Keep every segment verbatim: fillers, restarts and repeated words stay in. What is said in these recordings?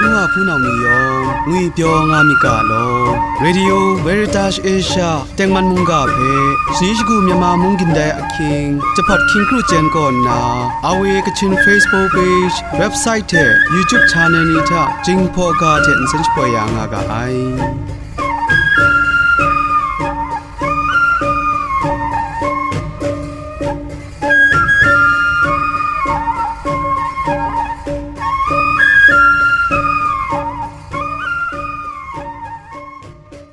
Nu wa hpunau ni yawng ngwipyaw nga myit ga law. Radio Veritas Asia tengman mungga hpe shani shagu Myanmar mung gindai ahkying, jahpawt hkying kru chyen kaw nna, R V A Kachin Facebook page, website hte YouTube channel ni hta Jinghpaw ga hte nsen shapoi ya nga ga ai.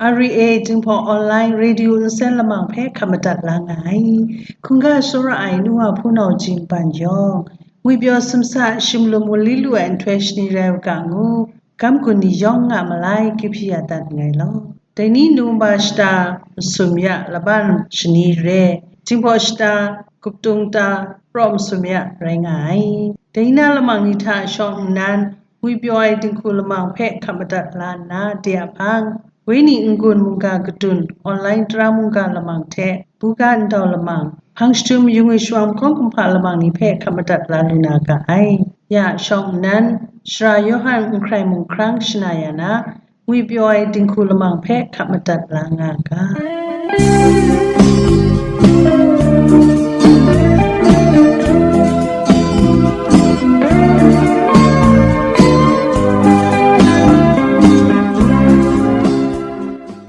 R V A Jinghpaw Online Radio nsen lamang hpe hkap madat la nga ai. Hkungga tsawra ai nu wa hpunau jin ban yawng, ngwipyaw sumsa shimlum wunli lu ai nhtoi shani rai u ga ngu, gam gun ni yawng nga malai, kyu hpyi ya dat nngai law. Dai ni Nowemba shata masum ya laban shani re, Jinghpaw shata guptung ta praw masum ya rai nga ai. Dai ni na lamang ni hta shawng nnan, ngwipyaw ai dinghku lamang hpe hkap madat la nna de a hpang, Wenyi n-gun mungga kadun, online tara mungga lamang hte, buga ndau lamang, hpang shadum, yungwi shawang, hkawng kumhpa lamang ni hpe hkap madat la lu na ga ai. Ya, shawng nnan, Sara Yawhan n hkrai mung hkrang shana ya na, ngwipyaw ai dinghku lamang hpe hkap madat la nga ga.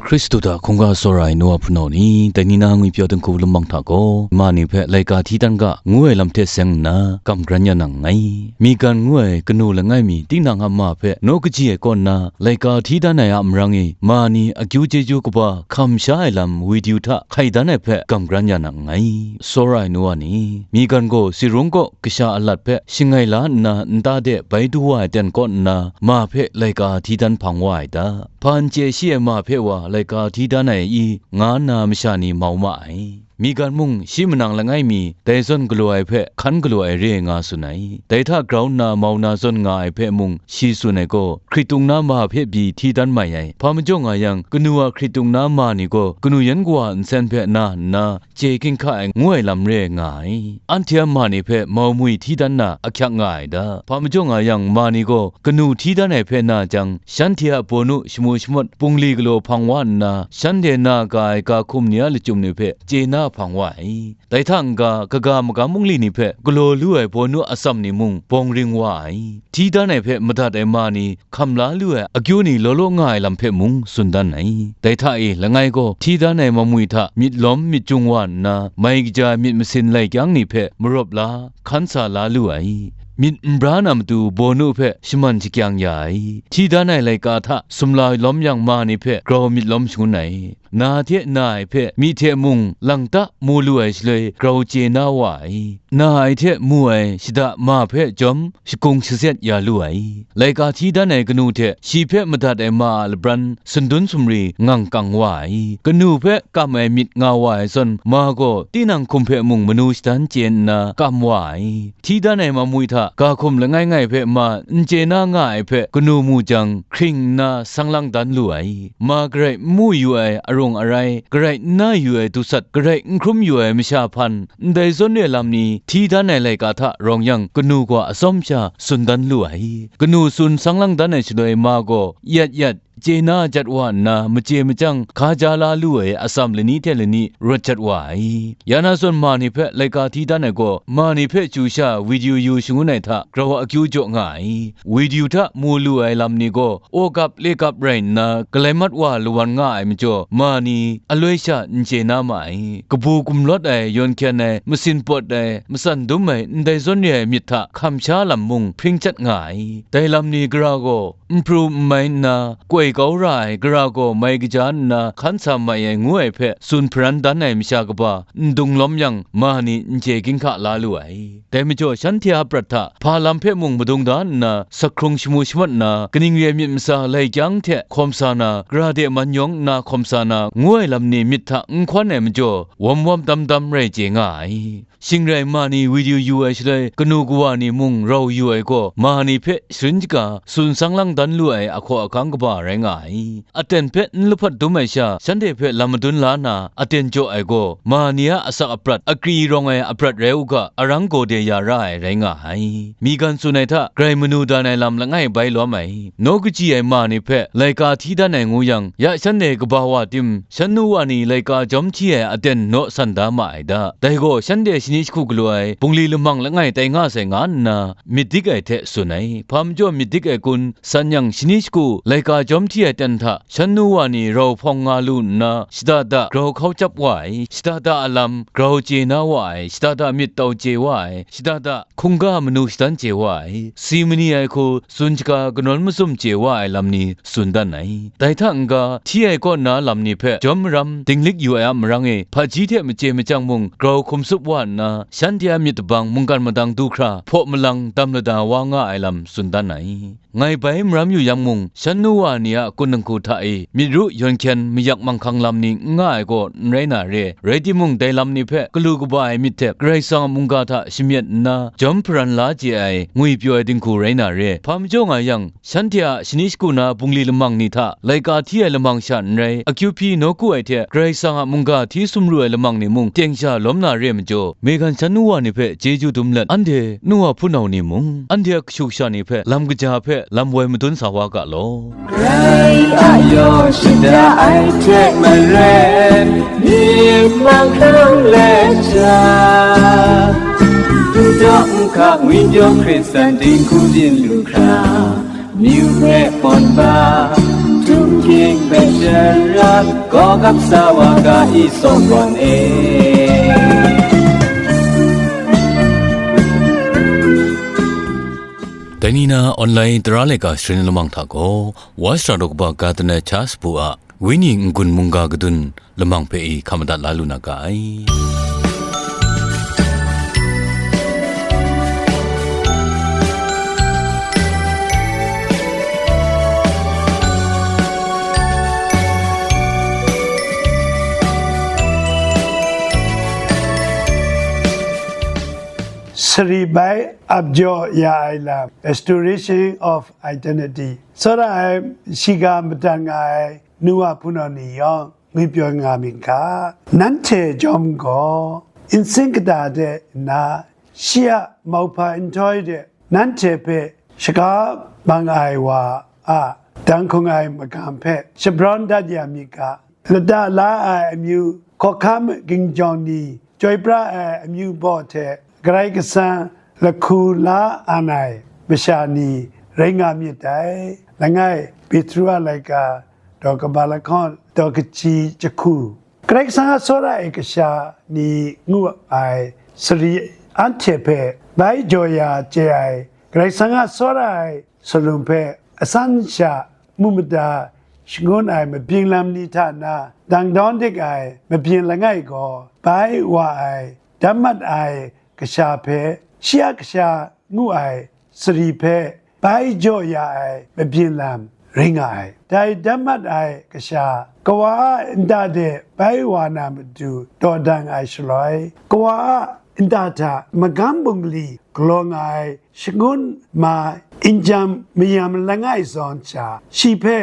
Hkristu hta hkungga tsawra ai nu wa hpunau ni, dai ni na ngwipyaw dinghku lamang hta gaw, ma ni hpe laika hti dan ga ngu ai lam hte seng nna, kam gran ya nang nngai. Migan ngu ai kanu langai mi tinang a ma hpe naw kaji ai kaw nna, laika hti dan ai a marang e, ma ni akyu chyeju kaba hkam sha ai lam widiu hta hkai dan ai hpe kam gran ya nang nngai. Tsawra ai nu wa ni, Migan gaw Sirung kaw kasha alat hpe shangai la nna nta de bai du wa ai ten kaw nna, ma hpe laika hti dan hpang wa ai ta? Hpa n chye shi ai ma hpe wa laika hti dan ai i? Nga nna masha ni mau ma ai. Migan mung shi manang langai mi dai zawn galaw ai hpe hkan galaw ai re nga tsun ai. Dai hta grau nna mau na zawn nga ai hpe mung shi tsun ai gaw, hkritung na ma hpe pyi hti dan mai ai. Hpa majaw nga yang, kanu a hkritung na ma ni gaw kanu yan kawa a nsen hpe na nna, chye ginhka ai ngu ai lam re nga ai. Anhte a ma ni hpe mau mwi hti dan na ahkyak nga ai da? Hpa majaw nga yang, ma ni gaw kanu hti dan ai hpe na jang, shanhte a bawnu shamu shamawt, bungli galaw hpang wa nna, shanhte na ga ai ga hkum ni a lachyum ni hpe chye na hpang wa ai. Dai hta n-ga, kaga magam bungli ni hpe galaw lu ai bawnu atsam ni mung bawng ring wa ai. Hti dan ai hpe madat ai ma ni hkam la lu ai akyu ni law law nga ai lam hpe mung tsun dan ai. Dai hta e langai gaw, hti dan ai mamwi hta myit lawm myit jung wa nna, mai kaja myit masin lai kyang ni hpe marawp la, hkan sa la lu ai. Myit n bra na matu bawnu hpe shaman shakyang ya ai. Hti dan ai laika hta sumla lawm yang ma ni hpe grau myit lawm shangun ai. Na hte na ai hpe myi hte mung lang ta mu lu ai shaloi grau chye na wa ai. Na ai hte mu ai shada ma hpe jawm shakung shazet ya lu ai. Laika hti dan ai kanu hte shi hpe madat ai ma a labran sundun sumri ngang kang wa ai. Kanu hpe kam ai myit nga wa ai zawn, ma gaw tinang hkum hpe mung manu shadan chye nna kam wa ai. Hti dan ai mamwi hta ga hkum langai ngai hpe ma n chye na nga ai hpe kanu mu jang, hkring nna sang lang dan lu ai. Ma garai n mu yu ai arung arai, garai n na yu ai dusat, garai n hkrum yu ai masha hpan, ndai zawn re lam ni hti dan ai laika hta rawng yang, kanu gaw atsawm sha tsun dan lu ai. Kanu tsun sang lang dan ai shaloi ma gaw yat yat, chye na jat wa nna, machye machyang hka ja la lu ai atsam lani hte lani rawt jat wa ai. Ya na zawn ma ni hpe laika hti dan ai gaw, ma ni hpe chyu sha widiu yu shangun ai hta grau akyu jaw nga ai. Widiu hta mu lu ai lam ni gaw, aw gap le gap rai nna, galai mat wa lawan nga ai majaw, ma ni aloi sha n chye na ma ai. Kabu gumlawt ai, yawn hkyen ai, masin pawt ai, matsan dum ai, ndai zawn re ai myit hta hkam sha lam mung hpring chyat nga ai. Dai lam ni gara gaw, n pru n mai nna, koi kau ra ai, gara gaw mai kaja nna hkan sa mai ai ngu ai hpe tsun hparan dan ai masha kaba n dung lawm yang, ma ni n chye ginhka la lu ai. Dai majaw shanhte a prat hta hpa lam hpe mung madung da nna, sakhkrung shamu shamawt nna, kaning re myit masa lai kyang hte hkawm sa na, gara de man yawng nna hkawm sa na, ngu ai lam ni myit hta n hkawn ai majaw, wam wam dam dam rai chye nga ai. Shing rai ma ni widiu yu ai shaloi, kanu kawa ni mung rau yu ai gaw, ma ni hpe sharin shaga tsun sang lang dan lu ai ahkaw ahkang kaba rai nga ai. Aten hpe n lahpat dum ai sha, shanhte hpe lam madun la na, aten jaw ai gaw, ma ni a asak aprat, akri rawng ai aprat rai u ga, arang gaw de ya ra ai rai nga ai. Migan tsun ai hta, grai manu dan ai lam langai bai lawm ai, naw kaji ai ma ni hpe laika hti dan ai ngu yang, ya shanhte kaba wa tim, shan nu wa ni laika jawm hti ai aten naw san da ma ai da. Dai gaw shanhte shani shagu galaw ai bungli lamang langai tai nga sai nga nna, myit dik ai hte tsun ai. Hpa majaw myit dik ai kun, san yang shani shagu laika jawm hti ai ten hta, shan nu wa ni rau hpawng nga lu nna, shada da grau hkau chyap wa ai, shada da a lam grau chye na wa ai, shada da myit tau chye wa ai, shada da hkungga manu shadan chye wa ai, si mani ai hku tsun shaga kanawn mazum chye wa ai lam ni tsun dan ai. Dai hta n-ga, hti ai kaw na lam ni hpe jawm maram dinglik yu ai a marang e, hpaji hte machye machyang mung grau hkum sup wa nna, shanhte a myit tabang mungkan madang du hkra hpaw malang dam lada wa nga ai lam tsun dan ai. Ngai bai maram yu yang mung, shan nu wa ni a kun dinghku hta e myit ru yawn hkyen mayak manghkang lam ni n nga ai gaw n rai na re, rai timung, dai lam ni hpe galu kaba ai myit hte Karai Kasang a mungga hta shamyet nna, jawm hparan la chye ai ngwipyaw ai dinghku rai na re. Hpa majaw nga yang, shanhte a shani shagu na bungli lamang ni hta laika hti ai lamang sha n rai, akyu hpyi nawku ai hte Karai Kasang a mungga hti sumru ai lamang ni mung teng sha lawm na re majaw, Megan shan nu wa ni hpe chyeju dum let, anhte nu wa hpunau ni mung, anhte a kashu kasha ni hpe lam kaja hpe lam woi madun sa wa ga law. Rai a yaw shada ai hte maren, myit manghkang let jang, n daw n hka ngwipyaw Hkristan dinghku byin lu hkra, myu hpe pawn ba, htum hkying hpe sharat, gaw gap sa wa ga i, Sawpawt e. Dai ni na online tara laika sharin lamang hta gaw, Washra daw kaba Gardner Charles bu a Wenyi n-gun mungga kadun lamang hpe i hkam madat la lu na ga ai. Sari bai ap jaw ya ai lam, restoration of identity. Tsawra ai shiga matan nga ai nu wa hpunau ni yawng, ngwipyaw nga myit ga, nanhte jawm gaw, nsin kata de nna, shi a mauhpa nhtoi de nanhte hpe shaga bang ai wa a dang hkung ai magam hpe shabrawn dat ya myit ga, lata la ai amyu, hkawhkam ginjawng ni, chyoi pra ai amyu baw hte Karai Kasang lahku la an ai masha ni rai nga myit dai. Langai, Petru a laika, daw kaba lahkawng, daw kaji jahku. Karai Kasang a tsawra ai kasha ni ngu ai sari anhte hpe bai jaw ya chye ai, Karai Kasang a tsawra ai salum hpe asan sha mu mada shangun ai mabyin lam ni hta na dang dawn dik ai mabyin langai gaw, bai wa ai, dam mat ai kasha hpe, shi a kasha ngu ai sari hpe bai jaw ya ai mabyin lam rai nga ai. Dai dam mat ai kasha, kawa a nta de bai wa na matu dawdan ai shaloi, kawa a nta hta magam bungli galaw nga ai shangun ma n jam mayam langai zawn sha, shi hpe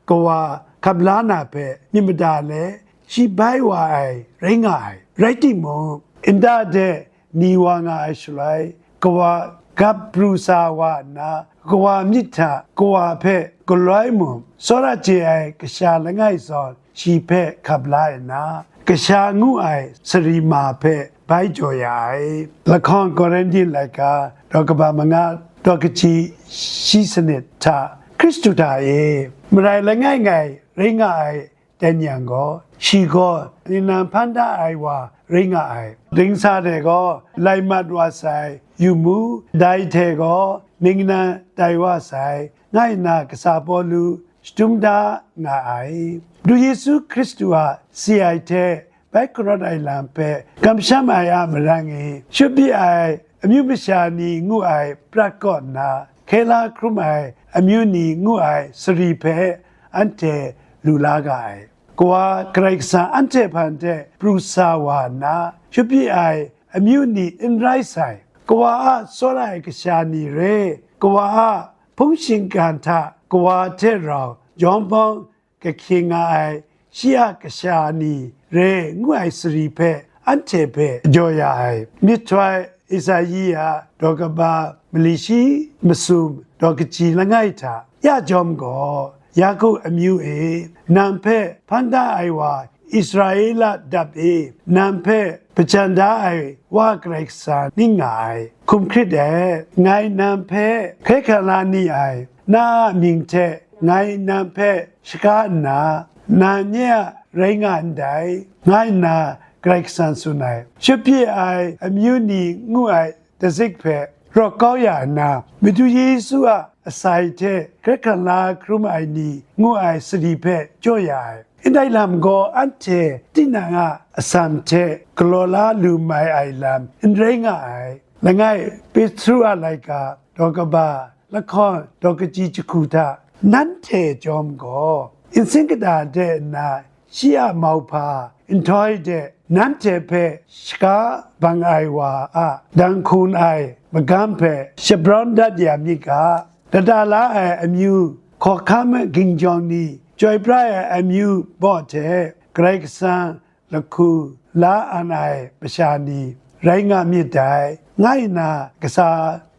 kawa hkap la na hpe myit mada let, shi bai wa ai rai nga ai. Rai timung, nta de ni wa nga ai shaloi, kawa gap pru sa wa nna, kawa myit hta kawa hpe galoi mung, tsawra chye ai kasha langai zawn shi hpe hkap la nna, kasha ngu ai sari ma hpe bai jaw ya ai. Lahkawng Korinti laika, daw kaba manga, daw kaji shi sanit hta, Hkristu hta e marai langai ngai rai nga ai dan yang gaw, shi gaw ningnan hpan da ai wa rai nga ai. Dingsa de gaw lai mat wa sai, yu mu, dai hte gaw ningnan tai wa sai, ngai nna kasa Pawlu shadum da nga ai. Madu Yesu Hkristu a si ai hte bai karawt ai lam hpe kamsham ai a marang e, shut byi ai amyu masha ni ngu ai prat kaw nna, hkela hkrum ai amyu ni ngu ai sari hpe anhte lu la ga ai. Kawa Karai Kasang anhte hpan hte pru sa wa nna, shut byi ai amyu ni n rai sai. Kawa a tsawra ai kasha ni re, kawa a hpung shinggan hta kawa hte rau jawm bawng kahkying nga ai shi a kasha ni re ngu ai sari hpe anhte hpe jaw ya ai. Myihtoi Isaiah daw kaba mali shi masum daw kaji langai hta ya jawm gaw, Yaku amyu e, nang hpe hpan da ai wa Israela dap e, nang hpe hpajan da ai wa Karai Kasang ning nga ai. Hkum hkrit e, ngai nang hpe hkrai hkra la ni ai, na a mying hte ngai nang hpe shaga nna, na nye a rai nga ndai, nga nna Karai Kasang tsun ai. Shut pyi ai amyu ni ngu ai dazik hpe rawk kau ya nna, Madu Yesu a asai hte hkrai hkra la hkrum ai ni ngu ai sari hpe jaw ya ai. Ndai lam gaw anhte tinang a asan hte galaw la lu mai ai lam n rai nga ai. Langai, Petru a laika daw kaba lahkawng daw kaji jahku hta nanhte chyawm gaw, nsin kata de nna shi a mauhpa nhtoi de nanhte hpe shaga bang ai wa a dang hkun ai magam hpe shabrawn dat ya myit ga, lata la ai amyu, hkawhkam ginjawng ni, chyoi pra ai amyu baw hte Karai Kasang lahku la an ai masha ni rai nga myit dai, nga nna kasa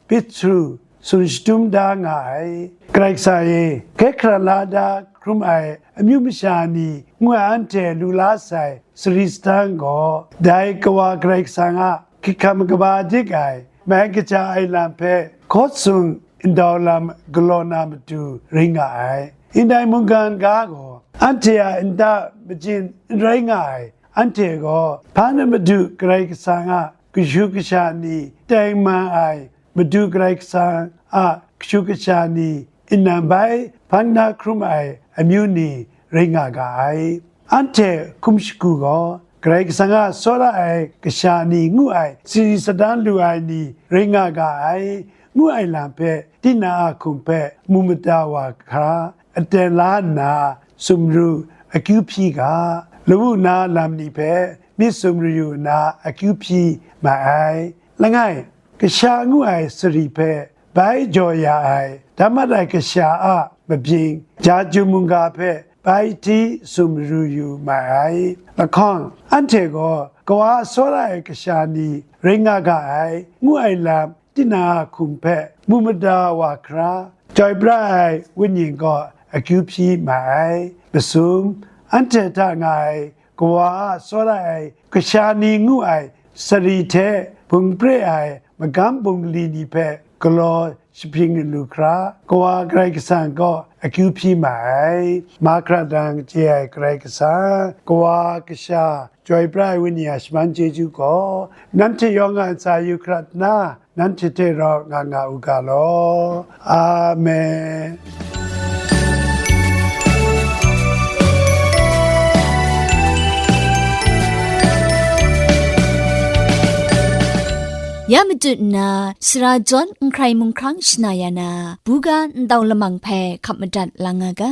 Petru tsun shadum da nga ai. Karai Kasang e, hkrai hkra la da hkrum ai amyu masha ni ngu ai anhte lu la sai sari sadang gaw, dai Kawa Karai Kasang a hkrikham kaba dik ai, mai kaja ai lam hpe hkaw sung ndau lam galaw na matu rai nga ai. Ndai mungkan ga gaw, anhte a nta majin n rai nga ai. Anhte gaw, hpa na madu Karai Kasang a kashu kasha ni teng man ai, Madu Karai Kasang a kashu kasha ni nnan bai hpan na hkrum ai amyu ni rai nga ga ai. Anhte hkum shagu gaw, Karai Kasang a tsawra ai kasha ni ngu ai, sari sadan lu ai ni rai nga ga ai, ngu ai lam hpe, tinang a hkum hpe mu mada wa hkra, aten la nna, sumru akyu hpyi ga, lawu na lam ni hpe myit sumru yu nna akyu hpyi ma ai. Langai, kasha ngu ai sari hpe bai jaw ya ai, dan mat ai kasha a mabyin, ja jum mungga hpe bai hti sumru yu ma ai. Lahkawng, anhte gaw Kawa a tsawra ai kasha ni rai nga ga ai, ngu ai lam, tinang a hkum hpe mu mada wa hkra, chyoi pra ai Wenyi gaw akyu hpyi ma ai. Masum, anhte hta nga ai Kawa a tsawra ai kasha ni ngu ai sari hte bung pre ai magam bungli ni hpe galaw shahpring lu hkra, Kawa Karai Kasang gaw akyu hpyi ma ai. Mahkra dang chye ai Karai Kasang, Kawa, Kasha, Chyoi pra ai Wenyi a shaman chyeju gaw, nanhte yawng a ntsa yu hkrat nna, nanhte hte rau nga nga u ga law. Amen. Ya matut nna, sara jawn n hkrai mung hkrang shana ya na, buga ndau lamang hpe hkap madat lang nga ga.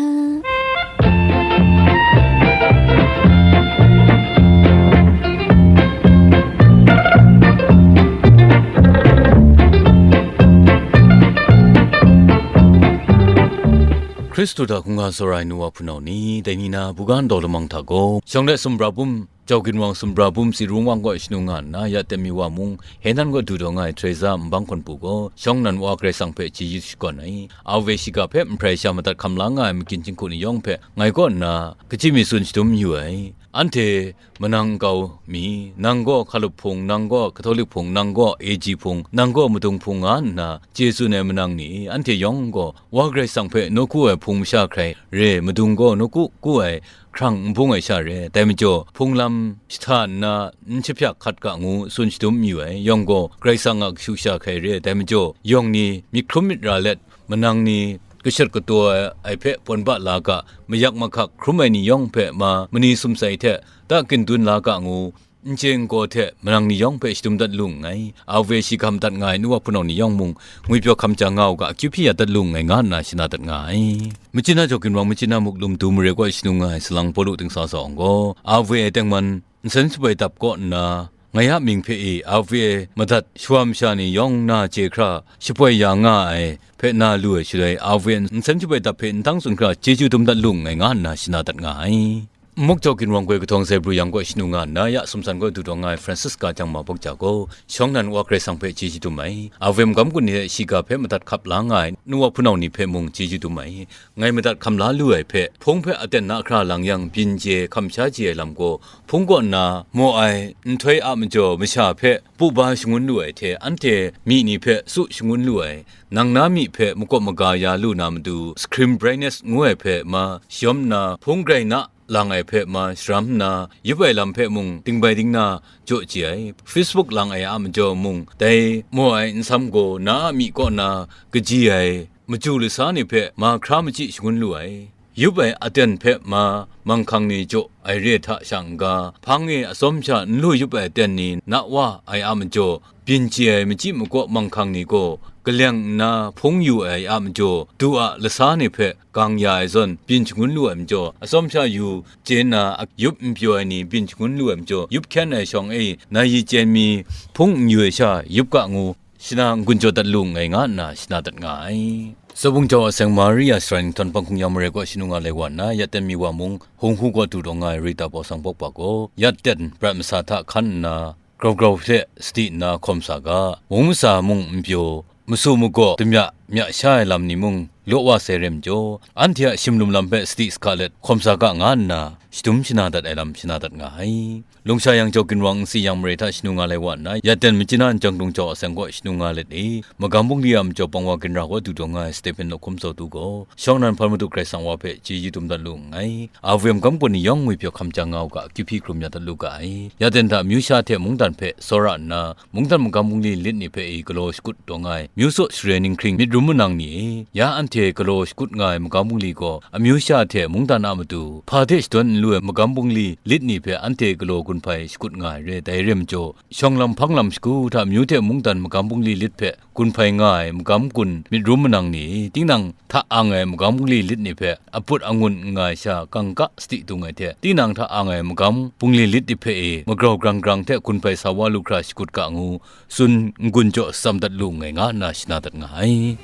Hkristu hta hkungga tsawra ai nu wa hpunau ni, dai ni na buga ndau lamang hta gaw, shawng de sumra bum, jau ginwang sumra bum si rung wang gaw shanung nga nna, ya temi wa mung, Henan gaw du taw nga ai Teresa nbang hkawn pru gaw, shawng nan wa Karai Kasang hpe chyeju shakawn ai, Ave shiga hpe nhprai sha madat hkam la nga ai makyin jinghku ni yawng hpe ngai kaw nna, kaji mi tsun shadum yu ai. Anhte manang nkau mi, nang gaw Hkalup Hpung, nang gaw Hkatolik Hpung, nang gaw A G Hpung, nang gaw Madung Hpung nga nna chye tsun ai manang ni, anhte yawng gaw Wa Karai Kasang hpe nawku ai hpung masha hkrai re, Madung gaw nawku ku ai hkrang n bung ai sha re, dai majaw, hpung lam shahta nna n shahpyak hkat ga ngu tsun shadum mayu ai, yawng gaw Karai Kasang a kashu kasha hkrai re, dai majaw, yawng ni myit hkrum myit ra let, manang ni kashut kataw ai hpe pawn ba la ga, mayak mahkak hkrum ai ni yawng hpe ma mani sumsai hte ta kin dun la ga ngu, n chye n gaw hte manang ni yawng hpe shadum dat lu nngai. Ave shi ga madat nga ai nu wa hpunau ni yawng mung, ngwipyaw hkam ja nga u ga, akyu hpyi ya dat lu nngai, nga nna shana dat nga ai. Machin a jau ginwang, machin a muk lum du mare kaw shanung nga ai salang Pawlu dingsa sa awng gaw, Ave ai tengman nsen shabai dap kaw nna, ngai a mying hpe e R V A madat shawa masha ni yawng na chye hkra shapoi ya nga ai hpe na lu ai shaloi, R V A nsen shapoi dap hpe nhtang tsun hkra chyeju dum dat lu nngai nga nna shana dat nga ai. Muk Jaw Ginwang gaw Kahtawng Zebru Yang kaw shanu nga nna, ya Sumsan kaw du dawng nga ai Francisca Jangma Bawk Ja gaw, shawng nnan Wa Karai Kasang hpe chyeju dum ai. R V A magam gun ni hte shiga hpe madat hkap la nga ai nu wa hpunau ni hpe mung chyeju dum ai. Ngai madat hkam la lu ai hpe, hpung hpe aten na hkra lang yang, byin chye, hkam sha chye ai lam gaw, hpung kaw nna maw ai nhtoi a majaw masha hpe puba shangun lu ai hte, anhte myi ni hpe su shangun lu ai, nang na myi hpe makawp maga ya lu na matu, screen brightness ngu ai hpe ma shayawm nna, hpung grai na lang ai hpe ma sharam nna, yup ai lam hpe mung dingbai dingna jaw chye ai. Facebook lang ai a majaw mung, dai maw ai nsam gaw na a myi kaw na kaji ai maju lasa ni hpe ma hkra machyi shangun lu ai. Yup ai aten hpe ma manghkang ni jaw ai re hta sha n-ga, hpang e atsawm sha n lu yup ai aten ni na wa ai a majaw, byin chye ai machyi makaw manghkang ni gaw kaleng nna hpung yu ai a majaw, du a lasa ni hpe gang ya ai zawn, byin shangun lu ai majaw, atsawm sha yu chye nna, yup n pyaw ai ni byin shangun lu ai majaw, yup hkyen ai shawng e, nai yi chyen mi hpung n yu ai sha, yup ga ngu, shana n-gun jaw dat lu nngai nga nna shana dat nga ai. Tsawbung jau a seng Maria Shara Ningtan Panghkung Yang Mare kaw shanu nga lai wa nna, Yaten mi wa mung, Hunghu kaw du dawng nga ai Rita Bawsang Bawk pa gaw, Yaten prat masa hta hkan nna, grau grau hte sadi nna hkawm sa ga, mung masa mung n pyaw, masu magaw damya mya sha ai lam ni mung law wa sai re majaw, anhte a shimlum lam hpe sadi sahka let hkawm sa ga nga nna, shadum shana dat ai lam shana dat nga ai. Lungsha Yang Jau Ginwang nsi Yang Mare hta shanu nga lai wa nna, Yaten Machyina Nchyang Dung Jau a seng kaw shanu nga let e, magam bungli a majaw pang wa ginra kaw du dawng nga ai Stephen Lahkum Zawtu gaw, shawng nnan hpan Madu Karai Kasang wa hpe chyeju dum dat lu nngai. R V A magam gun ni yawng ngwi pyaw hkam jang nga u ga, akyu hpyi hkrum ya dat lu ga ai. Yaten hta amyu sha hte mungdan hpe tsawra nna, mungdan magam bungli lit ni hpe e galaw shakut dawng ai, myu tsaw share ninghkring myit rum manang ni e, ya anhte galaw shakut nga ai magam bungli gaw, amyu sha hte mungdan a matu, hpa hte shadawn n lu ai magam bungli lit ni hpe anhte galaw gun hpai shakut nga ai re, dai re majaw, shawng lam hpang lam shagu hta amyu hte mungdan magam bungli lit hpe gun hpai nga ai magam gun myit rum manang ni, tinang hta ang ai magam bungli lit ni hpe aput angun n nga ai sha kangka sadi dung ai hte, tinang hta ang ai magam bungli lit ni hpe e magrau grang grang hte gun hpai sa wa lu hkra shakut ga ngu, tsun n-gun jaw tsam dat lu nngai nga nna shana dat nga ai.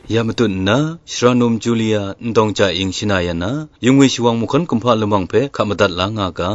Ya matut nna, Sharanum Julia Ndawng Cha Ing shana yan na, Yungwi Shawang mahkawn kumhpa lamang hpe hka madat la nga ga.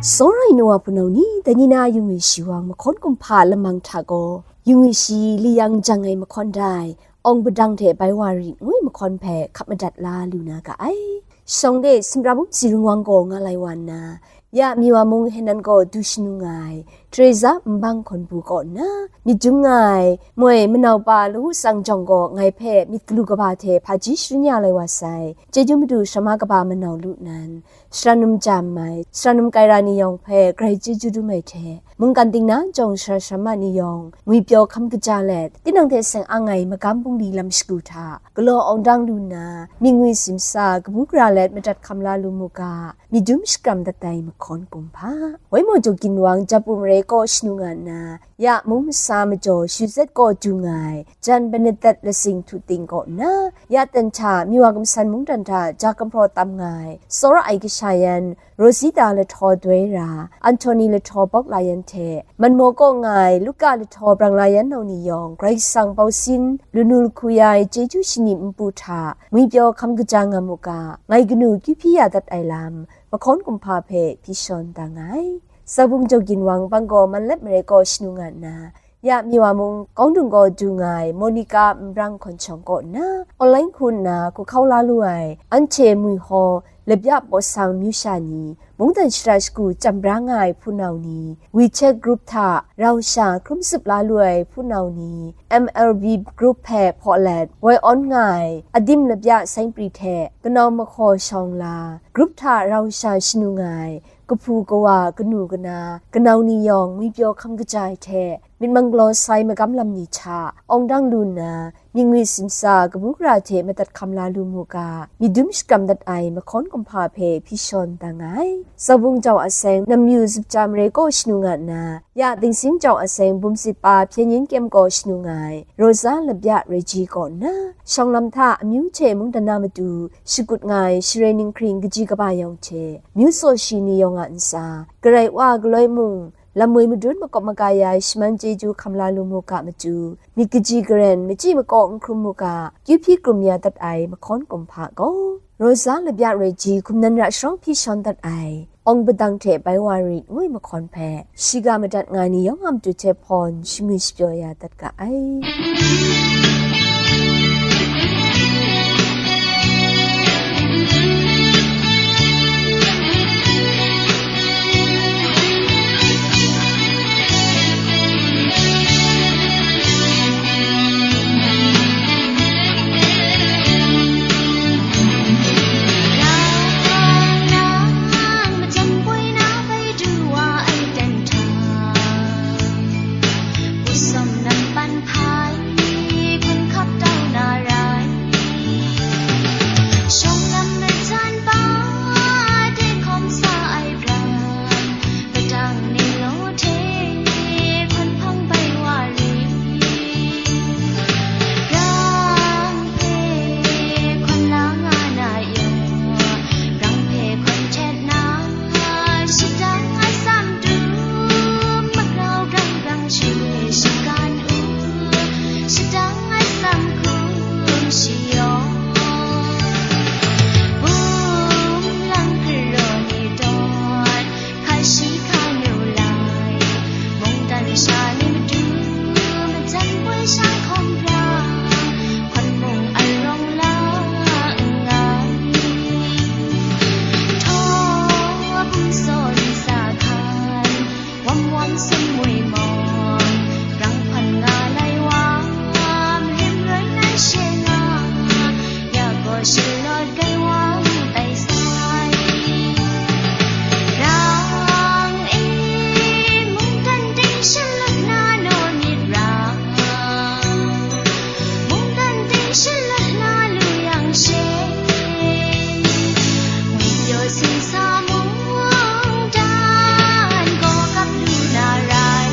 Sawrai nu wa hpunau ni, dai ni na Yungwi Shawang mahkawn kumhpa lamang hta gaw, Yungwi Shi li yang jang ai mahkawn dai, Awng Padang hte Bai Wa Rit ngu ai mahkawn hpe hka madat la lu na ga ai. Shawng de Simra Bum Tsi Rung Wang gaw nga lai wa nna, ya Miwa mung Henan gaw du shanu nga ai Teresa Nbang Hkawn Bu kaw nna, myit jum nga ai moi manau pa Lahu Tsang Jawng gaw ngai hpe myit galu kaba hte hpaji sharun ya lai wa sai. Chyeju madu Sharama kaba manau lu nnan, Sharanum Jam ai, Sharanum Kaira ni yawng hpe grai chyeju dum ai hte, mungkan dingnan jawng sara sara ma ni yawng ngwipyaw hkam kaja let, tinang hte seng ang ai magam bungli lam shagu hta, galaw awng dang lu nna, mying ngwi simsa, kabu gara let madat hkam la lu mu ga, myit dum shakram dat ai mahkawn kumhpa. Waimaw Jaw Ginwang Japu Mare kaw shanu nga nna, ya mung masa majaw shu zet kaw du nga ai, Jan Benedet Lasing Htu Ting kaw nna, ya ten hta Miwa Kamsan mungdan hta ja gumhpraw tam nga ai, tsawra ai kasha yan, Rosita Lahtaw Doi Ra, Anthony Lahtaw Bawk La Yan hte, Manmaw kaw nga ai Luka Lahtaw Brang La Yan nau ni yawng, Karai Kasang bausin, lanu lahku ya ai chyeju shani npu hta, ngwipyaw hkam kaja nga mu ga, ngai kanu kyu hpyi ya dat ai lam, mahkawn kumhpa hpe hpyi shawn da nga ai. Tsawbung Jaw Ginwang bang gaw Manlep Mare kaw shanu nga nna, ya Miwa mung Kawng Dung gaw du nga ai Monica Nbrang Hkawn Shawng kaw nna, online hku nna hku hkau la lu ai, anhte Mwihaw, Labya Pawsang myu sha ni, mungdan shara shagu chyam bra nga ai hpunau ni, WeChat group hta rau sha hkrum zup la lu ai hpunau ni, M L B group hpe hpaw let woi awn nga ai, Adim Labya Saingpri hte kanau mahkaw shawng la, group hta rau sha shanu nga ai, kahpu kawa, kanu kana, kanau ni yawng ngwipyaw hkam kaja ai hte, myit manggalaw sai magam lam ni hta awng dang lu nna, myit ngwi tsinsa kabu gara hte madat hkam la lu mu ga, myit dum shakram dat ai mahkawn kumhpa hpe hpyi shawn da nga ai. Zaubung jau a seng Namyu Zup Jam Re kaw shanu nga nna, ya Dingsing jau a seng Bumsit Pa Hpyen Yin Kyem kaw shanu nga ai Rosa Labya Reji kaw nna, shawng lam hta amyu hte mungdan na matu shakut nga ai Share Ninghkring kaji kaba yawng hte, myu tsaw shi ni yawng a ntsa, Karai Wa galoi mung, lam woi madun makawp maga ya ai shaman chyeju hkam la lu mu ga matu, myit kaji garen, machyi makaw n hkrum mu ga, kyu hpyi krum ya dat ai mahkawn kumhpa gaw, Rosa Labya Reji hkum nan ra sharawng hpyi shawn dat ai, Awng Padang hte Bai Wa Rit ngu ai mahkawn hpe, shiga madat nga ai ni yawng a matu hte hpawn shingwi shapyaw ya dat ga ai. Padang ni law hte hkun hpang bai wa ri. Grang hpe hkun la nga na yaw, grang hpe hkun htet na, shadang atsam dum magrau grang grang shu hpe shagan u, shadang atsam hkum shayawng, bum lang hkaraw ni tawn, hka shi hka nu lai, mungdan sha ni matu, majan poi sha hkawm ra, hkawt mung arawng la nngai. Htaw bum saw ntsa hkan, wam wam sum mui mawng, rang hpan nga lai wa, marim roi nan she nga, ya gaw shalawt gai wa bai sai. Rang e, mungdan ting shalawt na naw myit ra, mungdan ting shalawt na lu yang she, ngwi pyaw singsa mungdan gaw kap lu na rai.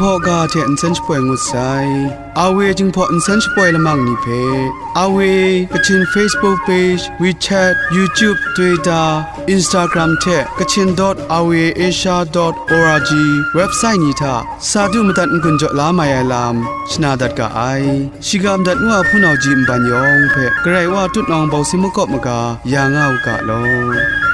Hpaw ga hte nsen shapoi ngut sai. Awe Jinghpaw nsen shapoi lamang ni hpe, Awe Kachin Facebook page, WeChat, YouTube, Twitter, Instagram hte Kachin dot awe asia dot org website ni hta sa du madat n-gun jaw la mai ai lam shana dat ga ai. Shiga madat ngu a hpunau ji nban yawng hpe Karai Wa tutnawng bawsing makawp maga ya nga u ga law.